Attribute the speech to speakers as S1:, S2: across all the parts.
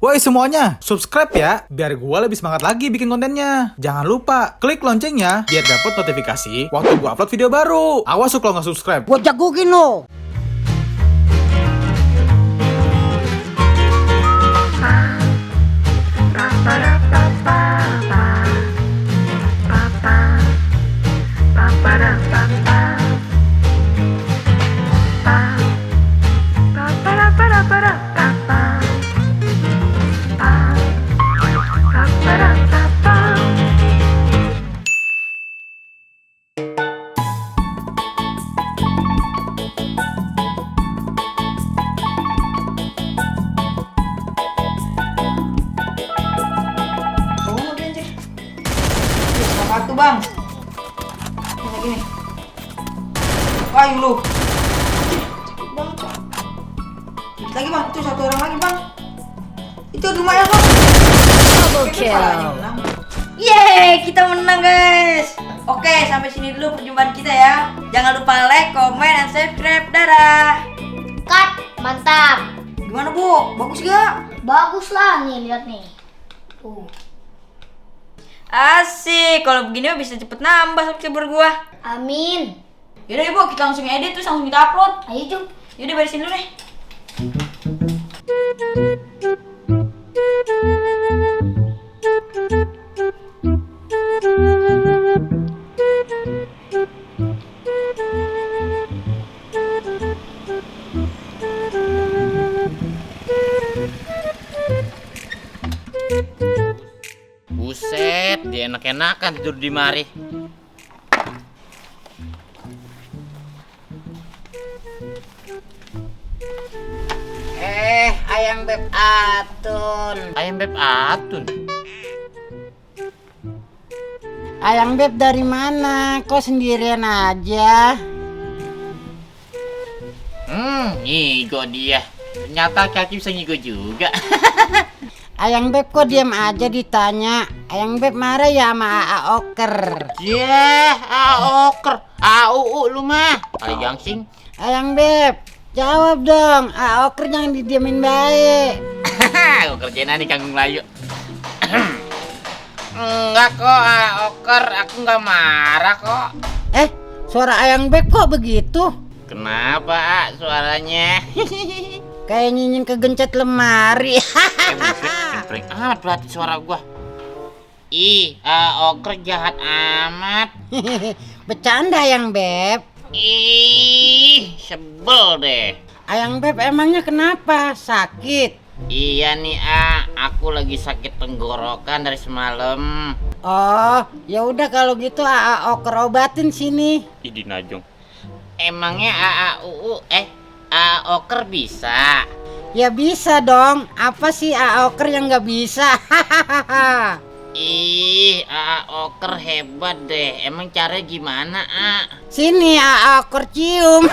S1: Woi semuanya, subscribe ya, biar gue lebih semangat lagi bikin kontennya. Jangan lupa, klik loncengnya, biar dapat notifikasi waktu gue upload video baru. Awas kalau nggak subscribe.
S2: Gue jagokin lo.
S3: Satu bang, ini gini. Ayo lu. Bang, dikit lagi bang, itu satu orang lagi bang. Itu lumayan bang.
S2: Double kill.
S3: Yeay, kita menang guys. Oke, sampai sini dulu perjumpaan kita ya. Jangan lupa like, comment, dan subscribe. Dadah.
S4: Cut, mantap.
S3: Gimana bu? Bagus gak?
S4: Bagus lah nih, lihat nih. Tuh.
S3: Asik, kalau begini mah bisa cepet nambah subscriber gua.
S4: Amin.
S3: Yaudah ibu, kita langsung edit terus langsung kita upload.
S4: Ayo Cuk.
S3: Yaudah beresin dulu deh.
S5: Buset, dia enak-enakan tidur di mari. Ayam beb atun. Ayam beb atun.
S2: Ayang Beb dari mana? Kok sendirian aja?
S5: Ngigo dia. Ternyata kaki bisa ngigo juga.
S2: Ayang Beb kok diam aja ditanya? Ayang Beb marah ya sama Aa Oker.
S5: Yah, oker. AUU lu mah. Kali gangsing.
S2: Ayang Beb, jawab dong. Aa Oker jangan didiamin baik.
S5: Gue kerjain nih Kang Melayu. Enggak kok, oker. Aku nggak marah kok.
S2: Suara Ayang Beb kok begitu?
S5: Kenapa, suaranya?
S2: Kayak nyinying kegencet lemari.
S5: Cempreng amat berarti suara gua. Ih, oker jahat amat.
S2: Bercanda Ayang Beb.
S5: Ih, sebel deh.
S2: Ayang Beb emangnya kenapa? Sakit?
S5: Iya nih, aku lagi sakit tenggorokan dari semalam.
S2: Oh, ya udah kalau gitu Aa Oker obatin sini.
S5: Idi Najong. Emangnya oker bisa?
S2: Ya bisa dong. Apa sih Aa Oker yang nggak bisa?
S5: Ih, oker hebat deh. Emang caranya gimana,
S2: Sini Aa Oker cium.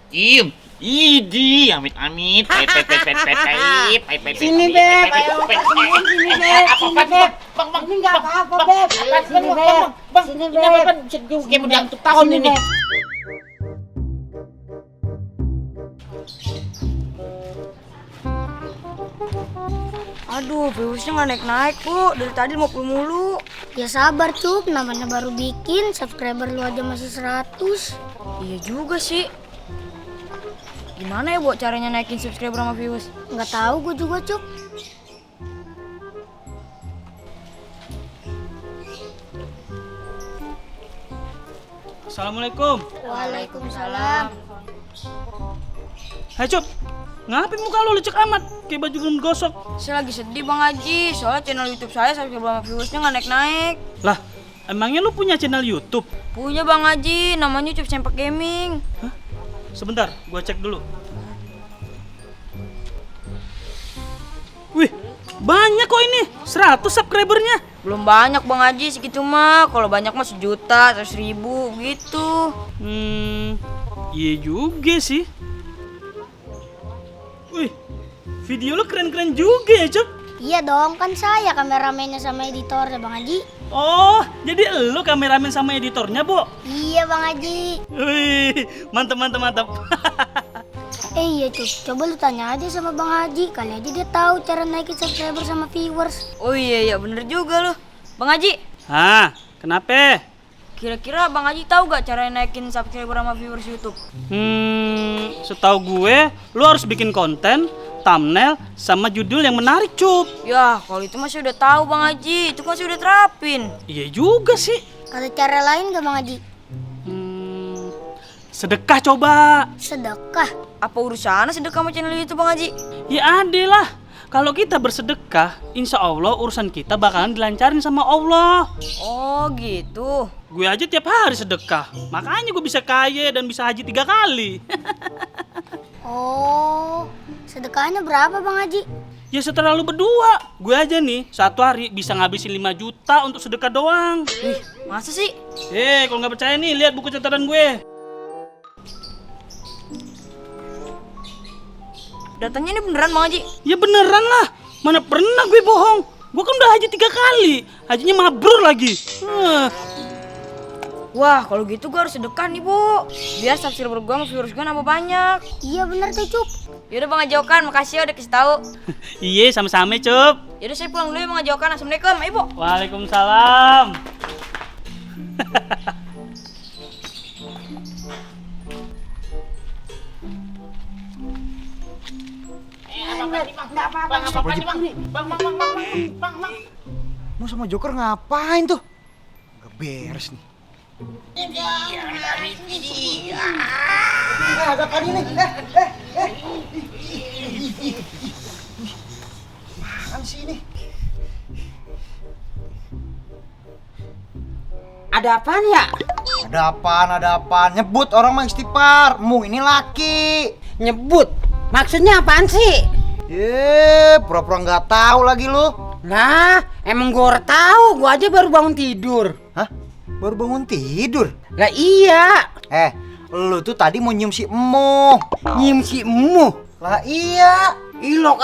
S5: Cium. Idi, amit-amit.
S2: Sini Beb, ayo Oker cium sini Beb. Sini Beb. Ini nggak apa-apa Beb. Sini Beb. Sini Beb.
S5: Kayak udah untuk tahun
S2: Sini,
S5: ini.
S2: Beb.
S3: Aduh, viewsnya nggak naik-naik bu. Dari tadi 50 mulu.
S4: Ya sabar Cuk, namanya baru bikin, subscriber lu aja masih 100.
S3: Iya juga sih. Gimana ya bu caranya naikin subscriber sama views?
S4: Nggak tahu gue juga Cuk.
S6: Assalamualaikum.
S4: Waalaikumsalam.
S6: Hai Cup, ngapain muka lu lecek amat? Kayak baju belum gosok.
S3: Saya lagi sedih Bang Haji, soalnya channel YouTube saya subscriber sama viewsnya nggak naik-naik.
S6: Lah, emangnya lu punya channel YouTube?
S3: Punya Bang Haji, namanya YouTube Sempak Gaming.
S6: Hah? Sebentar, gua cek dulu. Wih, banyak kok ini, 100 subscribernya.
S3: Belum banyak Bang Haji, segitu mah. Kalau banyak mah 1 juta, 100.000 gitu.
S6: Iya juga sih. Wih, video lu keren-keren juga ya Cup.
S4: Iya dong, kan saya kameramennya sama editornya Bang Haji.
S6: Oh, jadi lu kameramen sama editornya, Bu?
S4: Iya Bang Haji.
S6: Wih, mantap.
S4: Iya Cup, coba lu tanya aja sama Bang Haji. Kali aja dia tahu cara naikin subscriber sama viewers.
S3: Oh iya bener juga loh. Bang Haji,
S6: Hah, kenapa?
S3: kira-kira Bang Haji tahu gak cara naikin subscriber sama viewers YouTube?
S6: Setahu gue, lu harus bikin konten, thumbnail, sama judul yang menarik, Cup.
S3: Ya, kalau itu masih udah tahu Bang Haji, itu masih udah terapin.
S6: Iya juga sih.
S4: Ada cara lain gak Bang Haji?
S6: Sedekah coba.
S4: Sedekah.
S3: Apa urusannya sedekah sama channel YouTube Bang Haji?
S6: Ya adil lah. Kalau kita bersedekah, insya Allah urusan kita bakalan dilancarin sama Allah.
S3: Oh gitu.
S6: Gue aja tiap hari sedekah, makanya gue bisa kaya dan bisa haji 3 kali.
S4: Oh, sedekahnya berapa Bang Haji?
S6: Ya setelah lu berdua, gue aja nih satu hari bisa ngabisin 5 juta untuk sedekah doang.
S3: Wih, masa sih?
S6: Kalau nggak percaya nih, lihat buku catatan gue.
S3: Datanya ini beneran Bang Haji?
S6: Ya beneran lah, mana pernah gue bohong. Gue kan udah haji 3 kali, hajinya mabrur lagi.
S3: Wah, kalau gitu gue harus sedekah nih Bu. Biar subscriber gue sama viewers gue nambah banyak.
S4: Iya bener tuh Cup.
S3: Yaudah Bang Haji Okan, makasih ya udah kasih tahu.
S6: Iya, sama-sama, Cup.
S3: Yaudah saya pulang dulu ya Bang Haji Okan. Assalamualaikum, ayo Bu.
S6: Waalaikumsalam.
S7: Mau sama Joker ngapain tuh? Gak beres nih. Ada apa nih? Apaan sih ini?
S2: Ada apaan ya?
S7: Ada apaan? Nyebut orang mah istighfar. Ini laki.
S2: Nyebut? Maksudnya apaan sih?
S7: Pura-pura nggak tahu lagi lu.
S2: Lah, emang gua tahu, gua aja baru bangun tidur.
S7: Hah? Baru bangun tidur?
S2: Lah iya.
S7: Lu tuh tadi mau nyium si Emu.
S2: Nyium si Emu.
S7: Lah iya.
S2: Ilok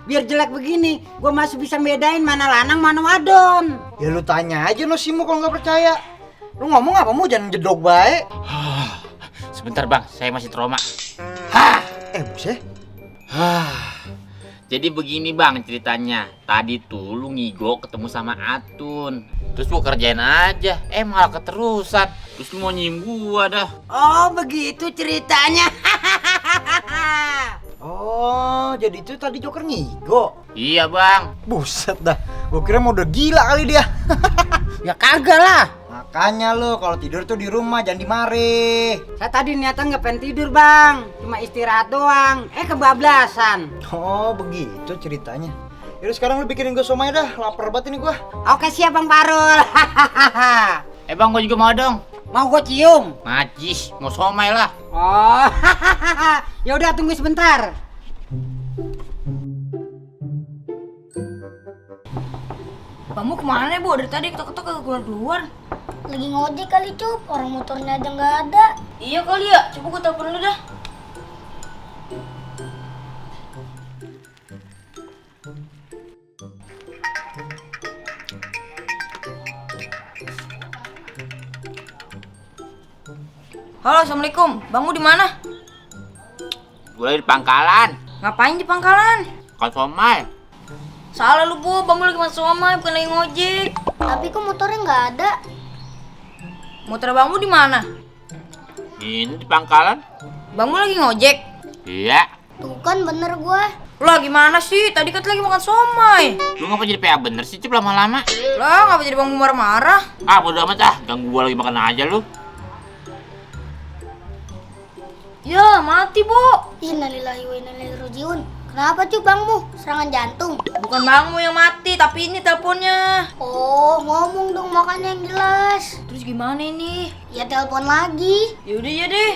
S2: biar jelek begini, gua masih bisa bedain mana lanang mana wadon.
S7: Ya lu tanya aja no si Emu kalau nggak percaya. Lu ngomong apa mu jangan jedok baik.
S5: Sebentar bang, saya masih trauma.
S7: Buset.
S5: Jadi begini bang ceritanya. Tadi tuh lu ngigo ketemu sama Atun. Terus gua kerjain aja, malah keterusan. Terus lu mau nyium gua dah.
S2: Oh begitu ceritanya.
S7: Oh, jadi itu tadi Joker ngigo.
S5: Iya bang.
S7: Buset dah. Gua kira mau udah gila kali dia.
S2: Ya kagak lah.
S7: Makanya lu kalau tidur tuh di rumah jangan di mari.
S2: Saya tadi niatan nggak pengen tidur bang, cuma istirahat doang. Kebablasan.
S7: Oh begitu ceritanya. Yaudah sekarang lu bikinin gue somai dah, lapar banget ini gua.
S2: Oke siap bang Parul.
S5: Bang gua juga mau dong.
S2: Mau gue cium?
S5: Najis, mau somai lah.
S2: Oh, ya udah tunggu sebentar.
S3: Kamu kemana Bu? Dari tadi ketok-ketok keluar-keluar.
S4: Lagi ngojek kali Cup, orang motornya aja nggak ada.
S3: Iya kali ya, coba gue telepon dulu dah. Halo, assalamualaikum. Bangmu di mana?
S5: Gua lagi di pangkalan.
S3: Ngapain di pangkalan?
S5: Kalau somai.
S3: Salah lu Bu, Bangmu lagi masuk somai, bukan lagi ngojek.
S4: Tapi kok motornya nggak ada?
S3: Motor Bangmu di mana?
S5: Ini di pangkalan.
S3: Bangmu lagi ngojek.
S5: Iya.
S4: Tuh kan bener gua.
S3: Lah gimana sih? Tadi kan lagi makan somai.
S5: Lu ngapa jadi PA bener sih, Cip, lama-lama?
S3: Lah ngapa jadi Bangmu marah-marah?
S5: Bodo amat ah, ganggu gua lagi makan aja lu.
S3: Ya, mati, Bu.
S4: Innalillahi wa inna ilaihi rajiun. Kenapa Cup Bangmu? Serangan jantung?
S3: Bukan Bangmu yang mati, tapi ini teleponnya.
S4: Oh, ngomong dong makanya yang jelas.
S3: Terus gimana ini?
S4: Ya telepon lagi.
S3: Yaudah ya deh.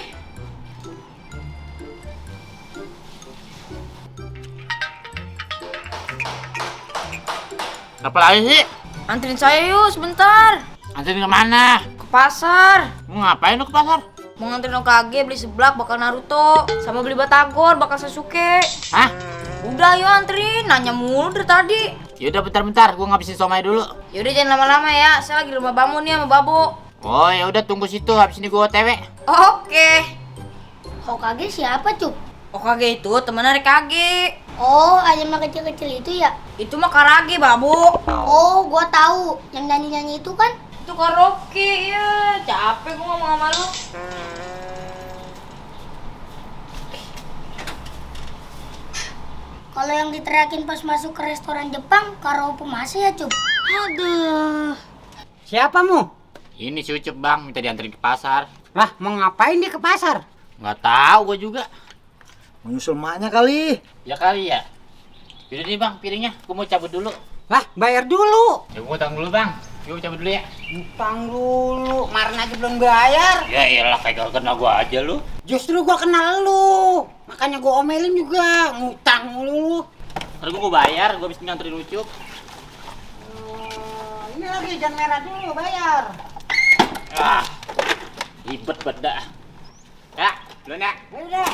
S5: Apa lagi sih?
S3: Anterin saya yuk sebentar.
S5: Anterin kemana?
S3: Ke pasar.
S5: Mau ngapain lu ke pasar?
S3: Mau nganterin Okage beli seblak bakal Naruto. Sama beli Batagor bakal Sasuke.
S5: Hah?
S3: Udah yuk anterin, nanya mulu dari tadi.
S5: Yaudah bentar-bentar, gua ngabisin somai dulu.
S3: Yaudah jangan lama-lama ya, saya lagi di rumah Bamu nih sama Babu.
S5: Oh ya udah tunggu situ, habis ini gua OTW.
S3: Oke.
S4: Hokage siapa Cup?
S3: OKG itu teman dari KG.
S4: Oh, ayam yang kecil-kecil itu ya?
S3: Itu mah Karage, Babu.
S4: Oh, gua tahu. Yang nyanyi-nyanyi itu kan?
S3: Itu karaoke ya. Capek gua ngomong sama lu.
S4: Kalau yang diteriakin pas masuk ke restoran Jepang, karaoke masih ya, Cup?
S2: Aduh. Siapa mu?
S5: Ini si Ucup bang, minta dianterin ke pasar.
S2: Lah, mau ngapain dia ke pasar?
S5: Nggak tahu gue juga.
S7: Menyusul maknya kali.
S5: Ya kali ya. Yaudah nih bang, piringnya. Gue mau cabut dulu.
S2: Lah, bayar dulu.
S5: Ya gue utang dulu bang. Gue cabut dulu ya.
S2: Utang dulu. Kemarin aja belum bayar.
S5: Ya iyalah, kayak gak kenal gue aja lu.
S2: Justru gua kenal lu. Makanya gua omelin juga. Ngutang mulu.
S5: Ntar gue bayar, gue habis nganterin Ucup.
S2: Ini lagi jangan merah dulu, bayar.
S5: Ah, ribet beda. Ya, duluan ya.
S2: Udah.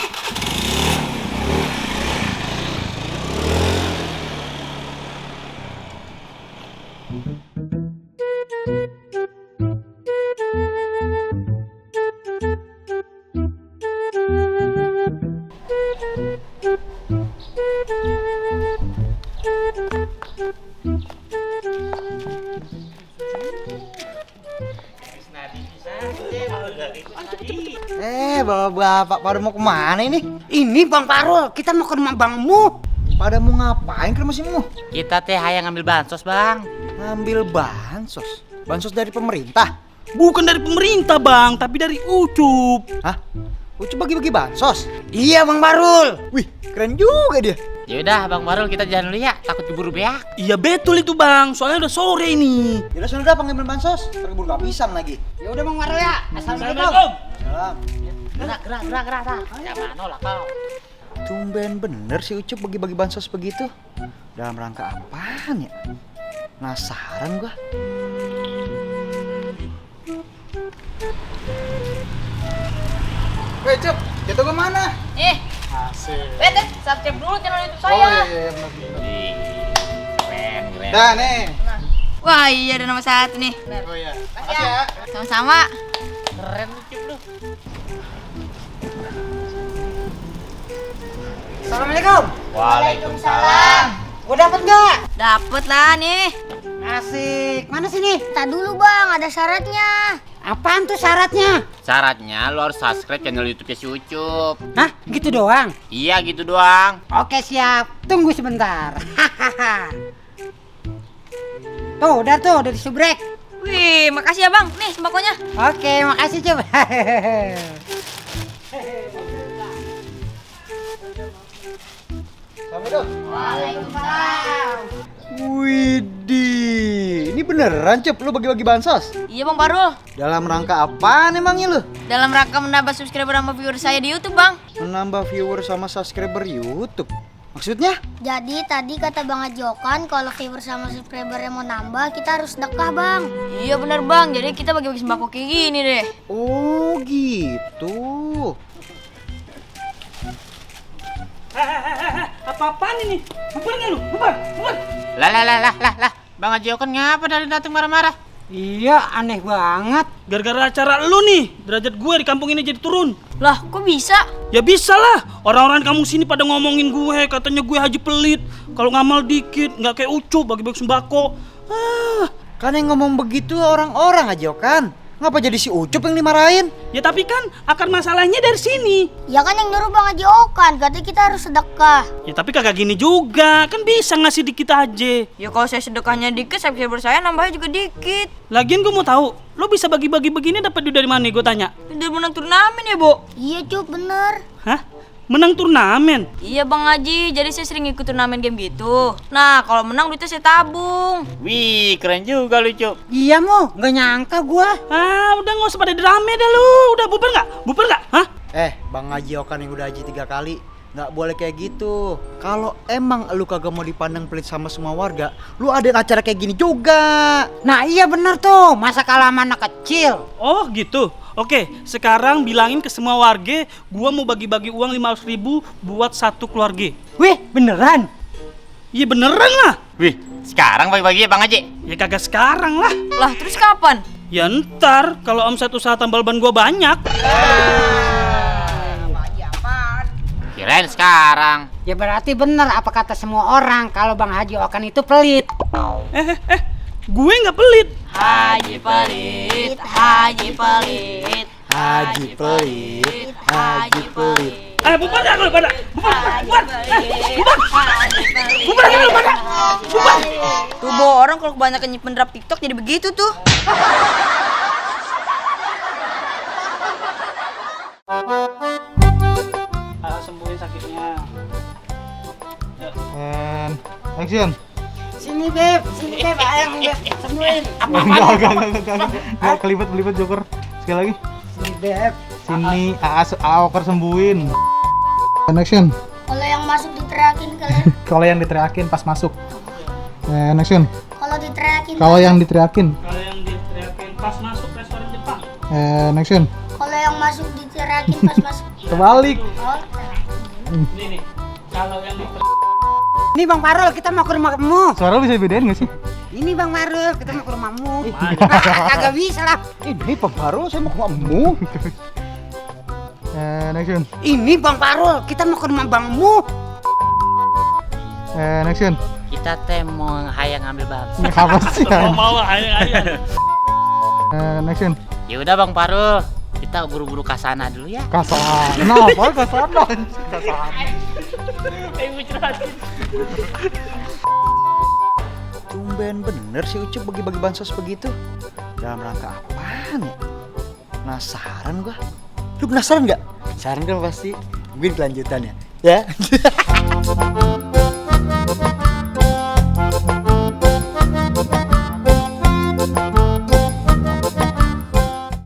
S7: Bapak pada mau kemana ini?
S2: Ini Bang Parul, kita mau ke rumah Bangmu.
S7: Pada mau ngapain ke rumah simu?
S5: Kita teh hayang ngambil bansos bang.
S7: Ngambil bansos. Bansos dari pemerintah.
S6: Bukan dari pemerintah bang, tapi dari Ucup.
S7: Hah? Ucup bagi-bagi bansos?
S2: Iya Bang Parul.
S7: Wih, keren juga dia.
S5: Yaudah bang Barul, kita jalan dulu ya. Takut keburu beak.
S6: Iya betul itu bang, soalnya udah sore ini.
S7: Yaudah sudah pengen bansos. Terkebun kehabisan lagi.
S2: Ya udah Bang Parul ya. Assalamualaikum.
S7: Salam.
S5: Gerak. Ya mana lah kau.
S7: Tumben bener sih Ucup bagi-bagi bansos begitu. Dalam rangka apaan ya? Penasaran gua. Weh Cup, jatuh ke mana? Asik.
S3: Subscribe dulu channel YouTube
S7: Oh iya,
S5: Keren.
S7: Dah nih.
S3: Wah, iya ada nomor 1 nih.
S7: Oh iya. Makasih ya.
S3: Sama-sama.
S5: Keren Ucup lu.
S2: Assalamualaikum.
S5: Waalaikumsalam.
S2: Gua dapat nggak?
S3: Dapet lah nih.
S2: Asik. Mana sini?
S4: Tak dulu bang, ada syaratnya.
S2: Apaan tuh syaratnya?
S5: Syaratnya lo harus subscribe channel YouTube si Ucup.
S2: Hah? Gitu doang?
S5: Iya gitu doang.
S2: Oke siap. Tunggu sebentar. Tuh, udah disubrek.
S3: Wih, makasih ya bang. Nih sembakonya.
S2: Oke, makasih Cup.
S7: Widih, ini beneran Cup lu bagi-bagi bansos?
S3: Iya bang Parul.
S7: Dalam rangka apaan emangnya lu?
S3: Dalam rangka menambah subscriber sama viewer saya di YouTube bang.
S7: Menambah viewer sama subscriber YouTube. Maksudnya?
S4: Jadi tadi kata Bang Ajokan kalau viewer sama subscribernya mau nambah, kita harus sedekah bang.
S3: Iya bener bang. Jadi kita bagi-bagi sembako kayak gini deh.
S7: Oh gitu.
S6: Apa-apaan ini? Bubar nggak lu? Bubar.
S5: Lah. Bang Ajo kan ngapa dari datang marah-marah?
S2: Iya, aneh banget.
S6: Gara-gara acara lu nih, derajat gue di kampung ini jadi turun.
S3: Lah kok bisa?
S6: Ya bisa lah, orang-orang di kampung sini pada ngomongin gue, katanya gue haji pelit. Kalau ngamal dikit, nggak kayak Ucup bagi-bagi sembako.
S7: Kan yang ngomong begitu orang-orang aja kan. Ngapa jadi si Ucup yang dimarahin?
S6: Ya tapi kan akar masalahnya dari sini.
S4: Ya kan yang nyuruh Bang Ajokan, katanya kita harus sedekah.
S6: Ya tapi kagak gini juga, kan bisa ngasih dikit aja.
S3: Ya kalau saya sedekahnya dikit, subscriber saya nambahnya juga dikit.
S6: Lagian gue mau tahu, lo bisa bagi-bagi begini dapat duit dari mana nih, gue tanya.
S3: Udah menang turnamen ya bu?
S4: Iya Cup, bener.
S6: Hah? Menang turnamen?
S3: Iya bang Haji, jadi saya sering ikut turnamen game gitu. Nah kalau menang duitnya saya tabung.
S5: Wih, keren juga lu Cup.
S2: Iya Mo, nggak nyangka gua.
S6: Udah nggak usah pada drama dah lu. Udah bubar nggak? Bubar nggak? Hah?
S7: Bang Haji Okan yang udah haji 3 kali. Nggak boleh kayak gitu. Kalau emang lu kagak mau dipandang pelit sama semua warga, lu ada acara kayak gini juga.
S2: Nah iya bener tuh, masa kalah sama anak kecil.
S6: Oh gitu. Oke, sekarang bilangin ke semua warga, gua mau bagi-bagi uang 500.000 buat satu keluarga.
S2: Wih, beneran?
S6: Iya beneran lah.
S5: Wih, sekarang bagi-bagi ya Bang Haji.
S6: Ya kagak sekarang lah.
S3: Lah terus kapan?
S6: Ya ntar kalau omset usaha tambal ban gua banyak.
S5: Kirain sekarang.
S2: Ya berarti bener apa kata semua orang kalau Bang Haji Okan itu pelit.
S6: Gue nggak pelit.
S3: Haji pelit, Haji pelit,
S7: Haji pelit, Haji pelit.
S6: Bubar dah lu pada. Bubar.
S3: Tuh Bo, orang kalau kebanyakan nyimpen drop TikTok jadi begitu tuh.
S6: Sembuhin sakitnya.
S1: And action.
S2: Sini Beb, ayang Beb, sembuhin.
S1: Enggak kelibet Joker. Sekali lagi.
S2: Sini Beb.
S1: Sini Aoker sembuhin. And action.
S4: Kalau yang masuk diteriakin kalian.
S1: Kalau yang diteriakin pas masuk. And action.
S4: Kalau diteriakin.
S1: Kalau yang diteriakin.
S6: Kalau yang diteriakin pas masuk restoran Jepang.
S1: And action.
S4: Kalau yang masuk diteriakin pas masuk.
S1: Kebalik.
S4: Oh,
S6: Ini nih. Kalau yang
S2: Ini Bang Parul, kita mau ke rumah kamu.
S1: Suara bisa bedain gak sih?
S2: Ini Bang Parul, kita mau ke rumahmu. Kagak bisa lah.
S7: Ini baru saya mau ke rumahmu.
S1: And action.
S2: Ini Bang Parul, kita mau ke rumah Bangmu.
S1: And action.
S5: Kita teh mau hayang ngambil bangsa.
S1: Apa sih?
S6: mau ayang-ayang.
S1: And action.
S5: Ya udah Bang Parul, kita buru-buru ke sana dulu ya.
S1: Kasar. Kenapa kasar? Kasar.
S7: Tumben bener sih Ucup bagi-bagi bansos begitu. Dalam rangka apaan ya? Penasaran gua. Lu penasaran nggak? Penasaran kan pasti. Mungkin kelanjutannya. Ya.